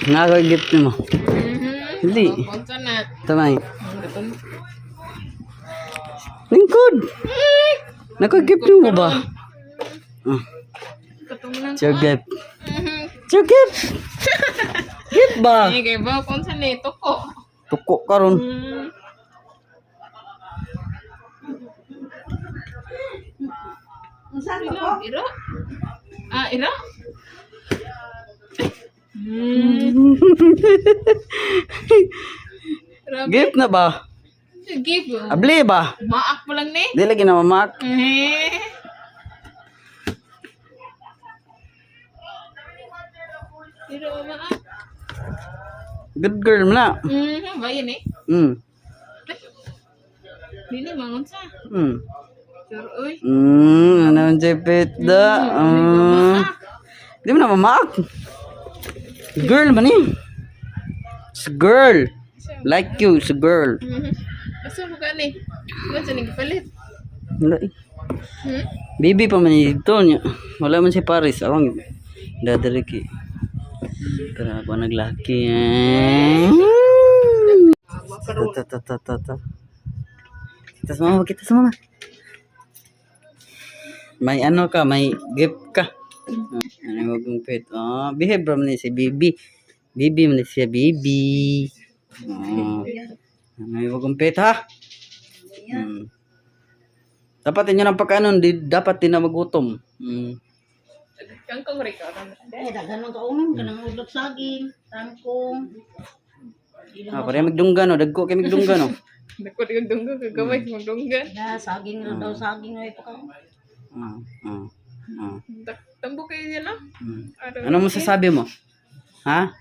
Nga gift mo. Hindi. Unsa na? Tamay. Lingkod. Nako gift mo ba? Ah, Katong lang. it's your gift. It's your gift. Gift ba? Eh, kay ba kung sa ni tuko. Tuko karon. Unsa to? Iro? Ah, iro? Grabe. Gift na ba? Give. Oh. Abli ba? Maak mo lang ni. Di lagi na mamak. Eh. Iro maak. Good girl mo na. Ba yun eh? Dili mangon sa. Sir, uy. Ano ang jepit da? Di mo na mamak. Girl man eh. It's a girl. Like you, it's a girl. Asa mo ka ni? Ba sa ning palit? Wala eh. Hmm? Baby pa man dito niya. Wala man si Paris. Akong dadariki. Pero ako naglaki. Eh. Ta ta ta ta ta. Kita sa mama, kita sa mama. May ano ka, may gift ka. Ah, ano mo pet? Oh, behave bro man ni si baby. Baby man ni siya, baby. Oh. Ano mo pet ha? Dapat inyo ng pagkaanon, di, dapat din na magutom. Kangkong rika. Eh, daghan man kaunon kanang udlot saging, tangkong. Ah, pare magdunggan no, dagko kay magdunggan no. Dako di dunggan kagaway magdunggan. Ya, saging ra daw saging ay pa ka. Ah, ah, ah. Tambo kayo yan no? Araw. Ano masasabi mo? Ha?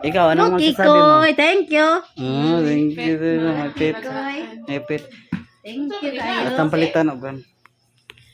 Ikaw, ano masasabi mo? Thank you. Oh, thank you. May pet. May pet. Thank you kayo. At ang palitan og gan.